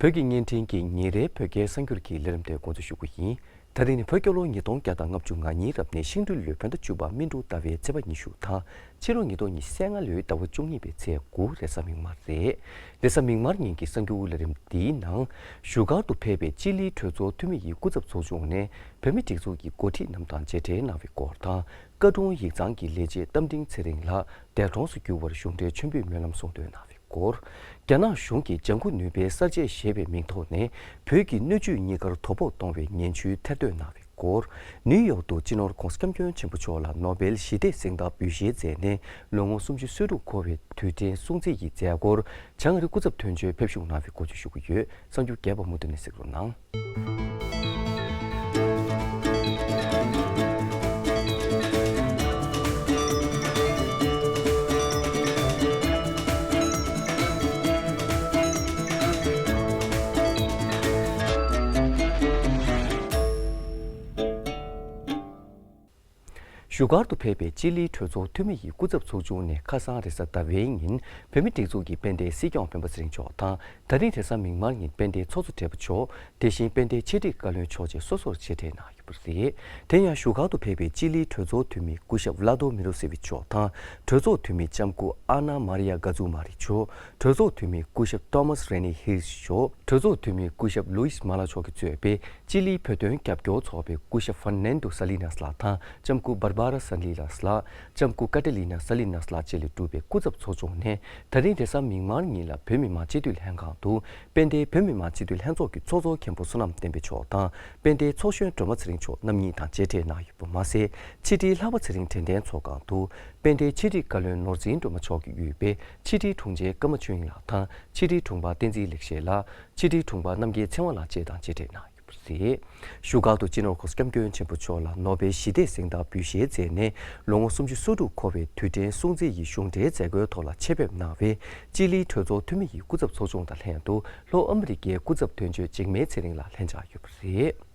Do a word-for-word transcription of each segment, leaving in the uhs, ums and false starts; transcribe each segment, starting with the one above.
བོད་ཀྱི་བརྙན་འཕྲིན་གྱི་ཉིན་རེའི་བོད་སྐད་གསར་འགྱུར་གྱི་ལས་རིམ་དེ་འགོ་འཛུགས་ཞུ་རྒྱུ་ཡིན། ད་རིང་ནི་བོད་རྒྱལ་ལོ་ཉིས་སྟོང་བརྒྱ་དང་ལྔ་བཅུ་ང་གཉིས་རབ་གནས་ཤིང་སྦྲུལ་ལོའི་བོད་ཟླ་བཅུ་པ་སྨིན་དྲུག་ཟླ་བའི་ཚེས་པ་ཉི་ཤུ་དང་། ཕྱི་ལོ་ཉིས་སྟོང་ཉི་ཤུ་རྩ་ལྔ་ལོའི་ཟླ་བ་བཅུ་གཉིས་པའི་ཚེས་དགུ་རེས་གཟའ་མིག་དམར་རེད། རེས་གཟའ་མིག་དམར་ཉིན་གྱི་གསར་འགྱུར་ལས་རིམ་འདིའི་ནང་། བཞུགས་སྒར་དུ་ཕེབས་པའི་ཅི་ལིའི་གྲོས་ཚོགས་འཐུས་མི་ཡི་སྐུ་ཚབ་ཚོགས་ཆུང་ནས་བོད་མིའི་སྒྲིག་འཛུགས་ཀྱི་འགོ་ཁྲིད་རྣམས་དང་མཇལ་འཕྲད་གནང་བའི་སྐོར་དང་། ཀ་ཀྲུང་ཡིག་ཚང་གི་ལས་བྱེད་རྟ་མགྲིན་ཚེ་རིང་ལགས་འདས་གྲོངས་སུ་གྱུར་བར་གཞུང་འབྲེལ་མཆོད་འབུལ་སྨོན་ལམ་གསུང་འདོན་གནང་བའི་སྐོར། རྒྱ་ནག་གཞུང་གིས་ལྗང་ཁུ་ནུས་པའི་གསར་བརྗེ་ཞེས་པའི་མིང་ཐོག་ནས་བོད་ཀྱི་སྣོད་བཅུད་གཉིས་ཀར་དོ་ཕོག་གཏོང་བའི་ངན་བྱུས་ཐེར་འདོན་གནང་བའི་སྐོར། ནིའུ་ཡོག་ཏུ་སྤྱི་ནོར་༧གོང་ས་༧སྐྱབས་མགོན་ཆེན་པོ་མཆོག་ལ་ནོ་བེལ་ཞི་བདེའི་གཟེངས་རྟགས་འབུལ་བཞེས་མཛད་ནས་ལོ་ངོ་སུམ་ཅུ་སོ་དྲུག་འཁོར་བའི་དུས་དྲན་སྲུང་བརྩི་ཡི་མཛད་སྒོར་བྱང་ཨ་རི་སྐུ་ཚབ་དོན་གཅོད་ཕེབས་ཞུགས་གནང་བའི་སྐོར་བརྗོད་ཞུ་གི་ཡོད། གསར་འགྱུར་རྒྱས་པ་མུ་མཐུད་ནས་གཟིགས་རོགས་གནང་། བཞུགས་སྒར་དུ་ཕེབས་པའི་ཅི་ལིའི་གྲོས་ཚོགས་འཐུས་མི་ཡི་སྐུ་ཚབ་ཚོགས་ཆུང་ནས་ཁ་སང་རེས་གཟའ་ཟླ་བའི་ཉིན་བོད་མིའི་སྒྲིག་འཛུགས་ཀྱི་དཔལ་ལྡན་སྲིད་སྐྱོང་སྤེན་པ་ཚེ་རིང་མཆོག་དང་། ད་རིང་རེས་གཟའ་མིག་དམར་ཉིན་དཔལ་ལྡན་ཚོགས་གཙོ་སྦྲེལ་པོ་མཆོག་དེ་བཞིན་དཔལ་ལྡན་ཕྱི་དྲིལ་བཀའ་བློན་མཆོག་བཅས་སོ་སོར་མཇལ་འཕྲད་གནང་ཡོད་པ་རེད། དེ་ཡང་བཞུགས་སྒར་དུ་ཕེབས་པའི་ཅི་ལིའི་གྲོས་ཚོགས་འཐུས་མི་སྐུ་ཞབས་བླ་དོ་མི་རོ་སེ་ཝི་མཆོག་དང་། གྲོས་ཚོགས་འཐུས་མི་ལྕམ་སྐུ་ཨ་ན་མ་རི་ཡ་ག་ཛུ་མ་རི་མཆོག་གྲོས་ཚོགས་འཐུས་མི་སྐུ་ཞབས་ཏོ་མཱས་རེ་ནི་ཧིར་མཆོག་གྲོས་ཚོགས་འཐུས་མི་སྐུ་ཞབས་ལུའིས་མ་ལ་མཆོག་གིས་གཙོས་པའི་ཅི་ལིའི་བོད་དོན་རྒྱབ་སྐྱོར་ཚོགས་པའི་སྐུ་ཞབས་ཧྥར་ནན་དོ་ས་ལི་ནཱས་ལགས་དང་། ལྕམ་སྐུ་བར་བ་ར་ས་ལི་ནཱས་ལགས། ལྕམ་སྐུ་ཀ་ཏེ་ལི་ན་ས་ལི་ནཱས་ལགས་བཅས་ལས་གྲུབ་པའི་སྐུ་ཚབ་ཚོགས་ཆུང་ནས། ད་རིང་རེས་གཟའ་མིག་དམར་ཉིན་ལ་བོད་མི་མང་སྤྱི་འཐུས་ལྷན་ཁང་དུ། དཔལ་ལྡན་བོད་མི་མང་སྤྱི་འཐུས་ལྷན་ཚོགས་ཀྱི་ཚོགས་གཙོ་མཁན་པོ་བསོད་ནམས་བསྟན་འཕེལ་མཆོག་དང་། དཔལ་ལྡན་ཚོགས་གཞོན་སྒྲོལ་མ་ཚེ་རིང་མཆོག་རྣམ་གཉིས་དང་མཇལ་འཕྲད་གནང་ཡོད་པ་མ་ཟད། ཕྱི་དྲིལ་ལྷག་པ་ཚེ་རིང་དྲན་རྟེན་ཚོགས་ཁང་དུ། དཔལ་ལྡན་ཕྱི་དྲིལ་བཀའ་བློན་ནོར་འཛིན་སྒྲོལ་མ་མཆོག་གིས་དབུས་པའི་ཕྱི་དྲིལ་དྲུང་ཆེ་ཀརྨ་ཆོས་དབྱིངས་ལགས་དང་། ཕྱི་དྲིལ་དྲུང་འཕར་བསྟན་འཛིན་ལེགས་བཤད་ལགས། ཕྱི་དྲིལ་དྲུང་འཕར་རྣམ་རྒྱལ་ཚེ་དབང་ལགས་བཅས་དང་མཇལ་འཕྲད་གནང་ཡོད་པ་རེད། བཞུགས་སྒར་དུ་སྤྱི་ནོར་༧གོང་ས་༧སྐྱབས་མགོན་ཆེན་པོ་མཆོག་ལ་ནོ་བེལ་ཞི་བདེའི་གཟེངས་རྟགས་འབུལ་བཞེས་མཛད་ནས་ལོ་ངོ་སུམ་ཅུ་སོ་དྲུག་འཁོར་བའི་དུས་དྲན་སྲུང་བརྩི་ཡི་གཞུང་འབྲེལ་མཛད་སྒོའི་ཐོག་ལ་ཆེད་ཕེབས་གནང་བའི་ཅི་ལིའི་གྲོས་ཚོགས་འཐུས་མི་ཡི་སྐུ་ཚབ་ཚོགས་ཆུང་དང་ལྷན་དུ་ལྷོ་ཨ་མི་རི་ཀའི་སྐུ་ཚབ་དོན་གཅོད་འཇིགས་མེད་ཚེ་རིང་ལགས་ལྷན་བཅར་ཡོད་པ་རེད།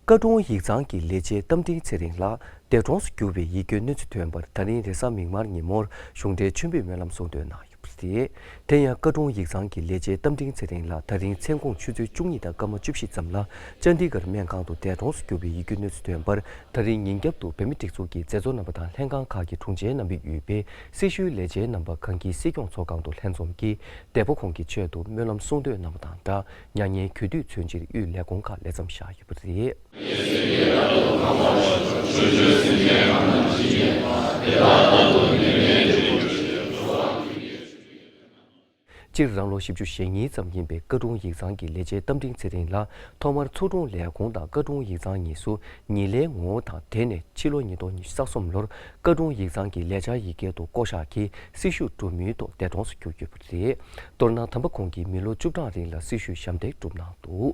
ཀ་ཀྲུང་ཡིག་ཚང་གི་ལས་བྱེད་རྟ་མགྲིན་ཚེ་རིང་ལགས་འདས་གྲོངས་སུ་གྱུར་བའི་ཡིད་སྐྱོའི་གནས་ཚུལ་ཐོན་པར་ད་རིང་རེས་གཟའ་མིག་དམར་ཉིན་མོར་གཞུང་འབྲེལ་མཆོད་འབུལ་སྨོན་ལམ་གསུང་འདོན་གནང་ཡོད་པ་རེད། དེ་ཡང་ཀ་ཀྲུང་ཡིག་ཚང་གི་ལས་བྱེད་རྟ་མགྲིན་ཚེ་རིང་ལགས་ད་རིང་མཚན་གུང་ཆུ་ཚོད་བཅུ་གཉིས་དང་སྐར་མ་བཅུ་བཞི་ཙམ་ལ་ཅན་དི་གར་སྨན་ཁང་དུ་འདས་གྲོངས་སུ་གྱུར་བའི་ཡིད་སྐྱོའི་གནས་ཚུལ་ཐོན་པར། ད་རིང་ཉིན་རྒྱབ་ཏུ་བོད་མིའི་སྒྲིག་འཛུགས་ཀྱི་མཛད་གཙོ་རྣམ་པ་དང་ལྷན་ཁང་ཁག་གི་དྲུང་ཆེ་རྣམ་པས་དབུས་པའི་སྲི་ཞུའི་ལས་བྱེད་རྣམ་པ་གངས་སྐྱིད་སྲིད་སྐྱོང་ཚོགས་ཁང་དུ་ལྷན་འཛོམས་ཀྱིས་འདས་པོ་ཁོང་གི་ཆེད་དུ་སྨོན་ལམ་གསུང་འདོན་གནང་བ་དང་སྦྲགས། མྱ་ངན་གུས་འདུད་མཚོན་ཕྱིར་དབུས་ལས་ཁུངས་ཁག་ལས་མཚམས་བཞག་ཡོད་པ་རེད། སྤྱིར་རང་ལོ་བཞི་བཅུ་ཞེ་གཉིས་ཙམ་ཡིན་པའི་ཀ་ཀྲུང་ཡིག་ཚང་གི་ལས་བྱེད་རྟ་མགྲིན་ཚེ་རིང་ལགས་ཐོག་མར་མཚོ་སྒྲོན་ལས་ཁུངས་དང་ཀ་ཀྲུང་ཡིག་ཚང་གཉིས་སུ་ཉིན་ལས་ངོ་བོ་དང་། དེ་ནས་ཕྱི་ལོ་ཉིས་སྟོང་ཉི་ཤུ་རྩ་གསུམ་ལོར་ཀ་ཀྲུང་ཡིག་ཚང་གི་ལས་འཆར་ཡི་གེ་དུ་བསྐོ་གཞག་གིས་སྲི་ཞུ་སྒྲུབ་མུས་ཐོག་འདས་གྲོངས་སུ་གྱུར་ཡོད་པ་རེད། མདོར་ན་དམ་པ་ཁོང་གིས་མི་ལོ་བཅུ་གྲངས་རིང་ལ་སྲི་ཞུ་ཞབས་འདེགས་བསྒྲུབས་གནང་འདུག་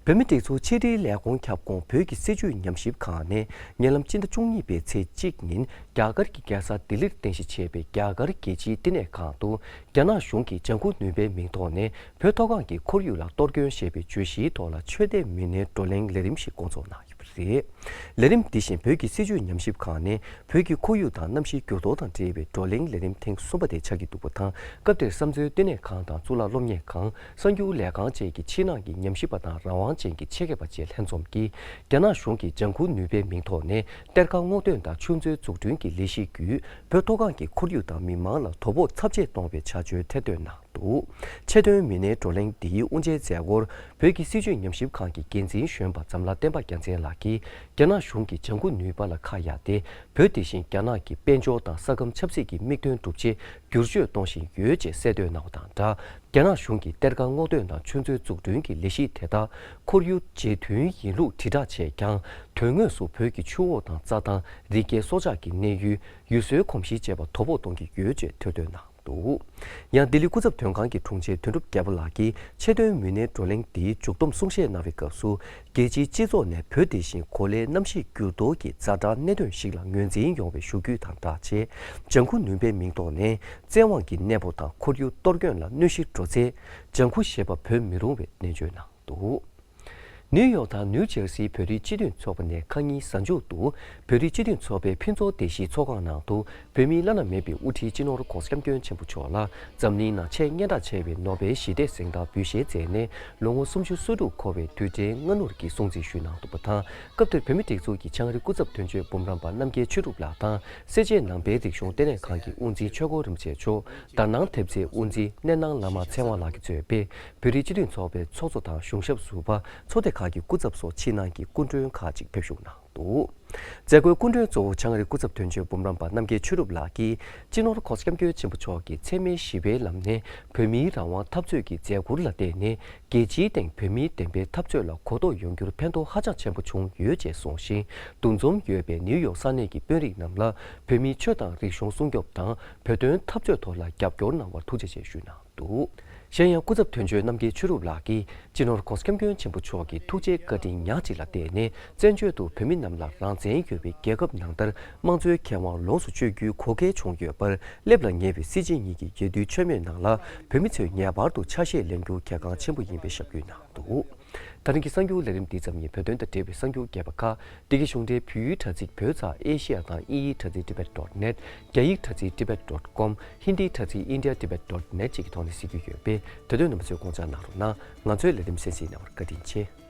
བོད་མིའི་སྒྲིག་འཛུགས་ཕྱི་དྲིལ་ལས་ཁུངས་ཁྱབ་ཁོངས་བོད་ཀྱི་སྲིད་བྱུས་ཉམས་ཞིབ་ཁང་ནས་ཉེ་ལམ་སྤྱི་ཟླ་བཅུ་གཉིས་པའི་ཚེས་གཅིག་ཉིན་རྒྱ་གར་གྱི་རྒྱལ་ས་ལྡི་ལིར་རྟེན་གཞི་བྱས་པའི་རྒྱ་གར་རྒྱལ་སྤྱིའི་བསྟི་གནས་ཁང་དུ། རྒྱ་ནག་གཞུང་གིས་ལྗང་ཁུ་ནུས་པའི་མིང་ཐོག་ནས་བོད་མཐོ་སྒང་གི་ཁོར་ཡུག་ལ་གཏོར་སྐྱོན་ཞེས་པའི་བརྗོད་གཞིའི་ཐོག་ལ་ཆོས་དད་མི་སྣའི་བགྲོ་གླེང་ལས་རིམ་ཞིག་འགོ་འཛུགས་གནང་ཡོད་པ་རེད། ལས་རིམ་འདི་བཞིན་བོད་ཀྱི་སྲིད་བྱུས་ཉམས་ཞིབ་ཁང་ནས་བོད་ཀྱི་ཁོར་ཡུག་དང་གནམ་གཤིས་འགྱུར་ལྡོག་དང་འབྲེལ་བའི་བགྲོ་གླེང་ལས་རིམ་ཐེངས་གསུམ་པ་དེ་ཆགས་ཀྱི་འདུག་པ་དང་། སྐབས་དེར་བསམ་མཛོད་བསྟི་གནས་ཁང་དང་གཙུག་ལག་སློབ་གཉེར་ཁང་། གསར་འགྱུར་ལས་ཁང་བཅས་ཀྱི་ཕྱི་ནང་གི་ཉམས་ཞིབ་པ་དང་རང་དབང་ཅན་གྱི་ཆེད་མཁས་པ་བཅས་ལྷན་འཛོམས་ཀྱིས། རྒྱ་ནག་གཞུང་གིས་ལྗང་ཁུ་ནུས་པའི་མིང་ཐོག་ནས་གཏེར་ཁ་སྔོག་འདོན་དང་ཆུ་མཛོད་འཛུགས་སྐྲུན་གྱི་ལས་གཞི་བརྒྱུད། བོད་མཐོ་སྒང་གི་ཁོར་ཡུག་དང་མི་མང་ལ་དོ་ཕོག་ཚབས་ཆེ་གཏོང་བའི་བྱ་སྤྱོད་ཐེར་འདོན་གནང་འདུག་ཆེད་དོན་མི་སྣའི་བགྲོ་གླེང་འདིའི་དབུ་འབྱེད་མཛད་སྒོར། བོད་ཀྱི་སྲིད་བྱུས་ཉམས་ཞིབ་ཁང་གི་འགན་འཛིན་གཞོན་པ་འཛམ་ལྷ་བསྟན་པ་རྒྱལ་མཚན་ལགས་ཀྱིས། རྒྱ་ནག་གཞུང་གིས་ལྗང་ཁུ་ནུས་པ་ལ་ཁ་གཡར་ཏེ། བོད་དེ་བཞིན་རྒྱ་ནག་གི་དཔལ་འབྱོར་དང་ས་ཁམས་ཆབ་སྲིད་ཀྱི་དམིགས་དོན་བསྒྲུབ་ཆེད་བསྒྱུར་བཅོས་གཏོང་བཞིན་ཡོད་ཅེས་གསལ་འདོན་གནང་བ་དང་སྦྲགས། རྒྱ་ནག་གཞུང་གིས་གཏེར་ཁ་སྔོག་འདོན་དང་ཆུ་མཛོད་འཛུགས་སྐྲུན་གྱི་ལས་གཞི་དེ་དག་ཁོར་ཡུག་རྗེས་མཐུན་ཡིན་ལུགས་དྲིལ་བསྒྲགས་བྱས་ཀྱང་། དོན་དངོས་སུ་བོད་ཀྱི་ཆུ་འོག་དང་རྩྭ་ཐང་། རི་སྐྱེས་སྲོག་ཆགས་ཀྱི་གནས་ཡུལ། ཡུལ་སྲོལ་གོམས་གཤིས་བཅས་པ་དོ་ཕོག་གཏོང་གི་ཡོད་ཅེས་ཐེར་འདོན་གནང་འདུག་ཡང་ལྡི་ལི་སྐུ་ཚབ་དོན་ཁང་གི་དྲུང་ཆེ་དོན་གྲུབ་རྒྱལ་པོ་ལགས་ཀྱིས་ཆེད་དོན་མི་སྣའི་བགྲོ་གླེང་འདིའི་མཇུག་བསྡོམས་གསུང་བཤད་གནང་བའི་སྐབས་སུ། རྒྱལ་སྤྱིའི་སྤྱི་ཚོགས་ནས་བོད་དེ་བཞིན་གོ་ལའི་གནམ་གཤིས་འགྱུར་ལྡོག་གི་ཛ་དྲག་གནད་དོན་ཞིག་ལ་ངོས་འཛིན་ཡོང་བའི་ཞུ་རྒྱུ་དང་སྦྲགས་བྱས། ལྗང་ཁུ་ནུས་པའི་མིང་ཐོག་ནས་བཙན་དབང་གི་གནས་སྤོ་དང་ཁོར་ཡུག་གཏོར་སྐྱོན་ལ་གནོད་གཞི་འགྲོ་ཚེ། ལྗང་ཁུ་ཞེས་པ་བོས་མི་རུང་བའི་ནན་བརྗོད་གནང་འདུག་ནིའུ་ཡོག་དང་ནིའུ་ཇར་སིའི་བོད་རིགས་སྤྱི་མཐུན་ཚོགས་པ་ནས་ཁ་ཉིན་གཟའ་མཇུག་ཏུ་བོད་རིགས་སྤྱི་མཐུན་ཚོགས་པའི་ཕུན་ཚོགས་སྡེ་བཞིའི་ཚོགས་ཁང་ནང་དུ་བོད་མིའི་བླ་ན་མེད་པའི་དབུ་ཁྲིད་སྤྱི་ནོར་༧གོང་ས་༧སྐྱབས་མགོན་ཆེན་པོ་མཆོག་ལ་འཛམ་གླིང་ནང་ཆེས་སྙན་གྲགས་ཆེ་བའི་ནོ་བེལ་ཞི་བདེའི་གཟེངས་རྟགས་འབུལ་བཞེས་མཛད་ནས་ལོ་ངོ་སུམ་ཅུ་སོ་དྲུག་འཁོར་བའི་དུས་དྲན་སྔ་སྣུར་གྱིས་སྲུང་བརྩི་ཞུས་གནང་འདུག་པ་དང་། སྐབས་དེར་བོད་མིའི་སྒྲིག་འཛུགས་ཀྱི་བྱང་རིའི་སྐུ་ཚབ་དོན་གཅོད་འབུམ་རམས་པ་རྣམ་རྒྱལ་ཆོས་གྲུབ་ལགས་དང་། སེར་བྱེས་ནང་པའི་རིག་གཞུང་ལྟེ་གནས་ཁང་གི་དབུ་འཛིན་ཆོས་འཁོར་རིན་པོ་ཆེ་མཆོག་དར་སྣང་དེབ་ཚེའི་དབུ་འཛིན་སྣེ་ནང་བླ་མ་ཚེ་དབང་ལགས་ཀྱིས་གཙོས་པའི་བོད་རིགས་སྤྱི་མཐུན་ཚོགས་པའི་ཚོགས་གཙོ་དང་གཞུང་ཞབས་ཟུར་པ། ཚོགས་སྡེ་ཁག་གི་སྐུ་ཚབ་སོགས་ཕྱི་ནང་གི་སྐུ་མགྲོན་ཁག་ཅིག་ཕེབས་བཞུགས་གནང་འདུག། མཛད་སྒོའི་སྐུ་མགྲོན་གཙོ་བོ་བྱང་རིའི་སྐུ་ཚབ་དོན་གཅོད་འབུམ་རམས་པ་རྣམ་རྒྱལ་ཆོས་གྲུབ་ལགས་ཀྱིས། སྤྱི་ནོར་༧གོང་ས་༧སྐྱབས་མགོན་ཆེན་པོ་མཆོག་གིས་འཚེ་མེད་ཞི་བའི་ལམ་ནས་བོད་མིའི་རང་དབང་འཐབ་རྩོད་ཀྱི་མཛད་ཁུར་ལ་བརྟེན་ནས། རྒྱལ་སྤྱིའི་སྟེང་བོད་མིའི་བདེན་པའི་འཐབ་རྩོད་ལ་གོ་རྟོགས་ཡོང་རྒྱུར་ཕན་ཐོགས་ཧ་ཅང་ཆེན་པོ་བྱུང་ཡོད་ཅེས་གསུངས་ཤིང་། འདུ་འཛོམས་ཡོད་པའི་ནིའུ་ཡོག་ས་གནས་ཀྱི་དཔོན་རིགས་རྣམས་ལ་བོད་མིའི་ཆོས་དང་རིག་གཞུང་སྲུང་སྐྱོབ་དང་བོད་དོན་འཐབ་རྩོད་ཐོག་ལ་རྒྱབ་སྐྱོར་གནང་བར་ཐུགས་རྗེ་ཆེ་ཞུས་གནང་འདུག། གཞན་ཡང་། སྐུ་ཚབ་དོན་གཅོད་རྣམ་རྒྱལ་ཆོས་གྲུབ་ལགས་ཀྱིས། སྤྱི་ནོར་༧གོང་ས་༧སྐྱབས་མགོན་ཆེན་པོ་མཆོག་གི་ཐུགས་རྗེ་བཀའ་དྲིན་ཉག་གཅིག་ལ་བརྟེན་ནས། བཙན་བྱོལ་དུ་བོད་མི་རྣམས་ལ་རང་བཙན་ཡོད་པའི་རྒྱལ་ཁབ་ནང་ལྟར་དམངས་གཙོའི་ཁེ་དབང་ལོངས་སུ་སྤྱོད་རྒྱུའི་གོ་སྐལ་བྱུང་ཡོད་པར། སླེབས་ལ་ཉེ་བའི་སྲིད་སྤྱི་གཉིས་ཀྱི་རྒྱལ་དུས་མཆོད་མེ་ནང་ལ་བོད་མི་ཚོས་ངེས་པར་དུ་ཆ་ཤས་ལེན་རྒྱུ་གལ་འགངས་ཆེན་པོ་ཡིན་པའི་ཞབས་སྐྱོན་གནང་འདུག། ད་རིང་གི་གསར་འགྱུར་ལས་རིམ་འདི་ཙམ་ཡིན། བོད་དོན་དང་འབྲེལ་བའི་གསར་འགྱུར་རྒྱས་པ་ཁག་འདི་གའི་གཞུང་འབྲེལ་བོད་ཡིག་དྲ་ཚིགས་བོད་ཙ་ཨེ་ཤི་ཡ་དང་དབྱིན་ཡིག་དྲ་ཚིགས་tibet dot net། རྒྱ་ཡིག་དྲ་ཚིགས་tibet dot com། ཧིན་དིའི་དྲ་ཚིགས་india tibet dot net་བཅས་ཀྱི་ཐོག་ནས་གཟིགས་རྒྱུ་ཡོད་པས། དེ་དོན་རྣམ་པ་ཚོས་དགོངས་འཇགས་གནང་རོགས་གནང་། ང་ཚོའི་ལས་རིམ་གསན་གཟིགས་གནང་བར་བཀའ་དྲིན་ཆེ།